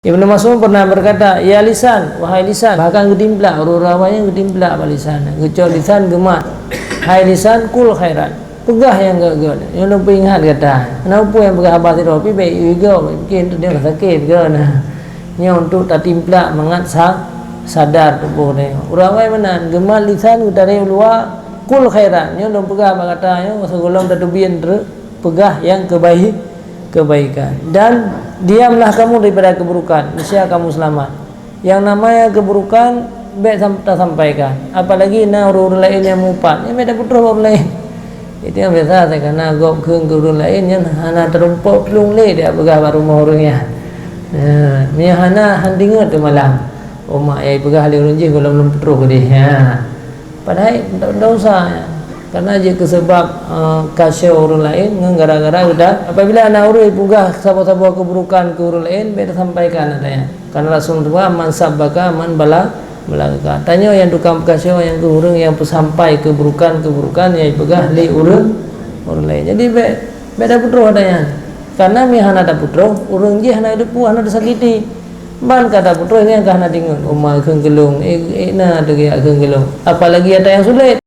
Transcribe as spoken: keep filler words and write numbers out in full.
Ibnu Mas'ud pernah berkata, "Ya lisan, wahai lisan," bahkan geutimplak, ureuëng awai nyan geutimplak bak lisan, geucok lisan geumat, "Hai lisan, qul khairan, peugah nyang gét-gét, nyoe lôn peuingat gata." Na peue nyang peugah haba sidroe pih bèk igoe, mungkin tu dia sakét ke na. Nyoe untuk tatimplak mangat sa-, sadar tuboh teuh. Ureuëng awai meunan, geumat lisan geutarek u luwa, "Qul khairan," nyoe lôn peugah bak gata nyoe, sigohlom tateubiet treuk, peugah nyang keubai-, kebaikan. Dan diamlah kamu daripada keburukan, niscaya kamu selamat. Yang namanya keburukan bèk sam-, tasampaikan. Apalagi na ureuëng-ureuëng laén nyang mupat, nyan bèk tapeutroh ureuëng laén. Itu yang biasa, saya kena gob kheun keu ureuëng laén nyan hana teurumpok plueng lé dak peugah bak rumoh ureuëng nyan. Ha, meunyo hana han deungoe teuh malam. Umat nyang peugah lé ureuëng jih gohlom lôn peutroh keudeh. Ha. Padahai ndak, ndak usah, ya. Karena jeuet keu seubab, eh, kasyo ureuëng laén ngon gara-gara geuda. Apabila na ureuëng peugah saboh-saboh keuburukan keu ureuëng laén, bèk tasampaikan, katanya. Karena Rasul tuan, "Man sabbaka man bala-, balagaka." Tanyoe nyang tukang peukasyo, nyang keu ureuëng nyang peusampai keuburukan-keuburukan nyang peugah lé ureuëng, ureuëng laén. Jadi bèk, bèk tapeutroh, katanya. Karena meunyo hana tapeutroh, ureuëng jih hana teupeue, hana teusakiti. Ban ka tapeutroh nyan ka hana deungoe, "Oma kheun keu lôn, eh, eh, na teuh geujak kheun keu lôn." Apalagi atra nyang sulet.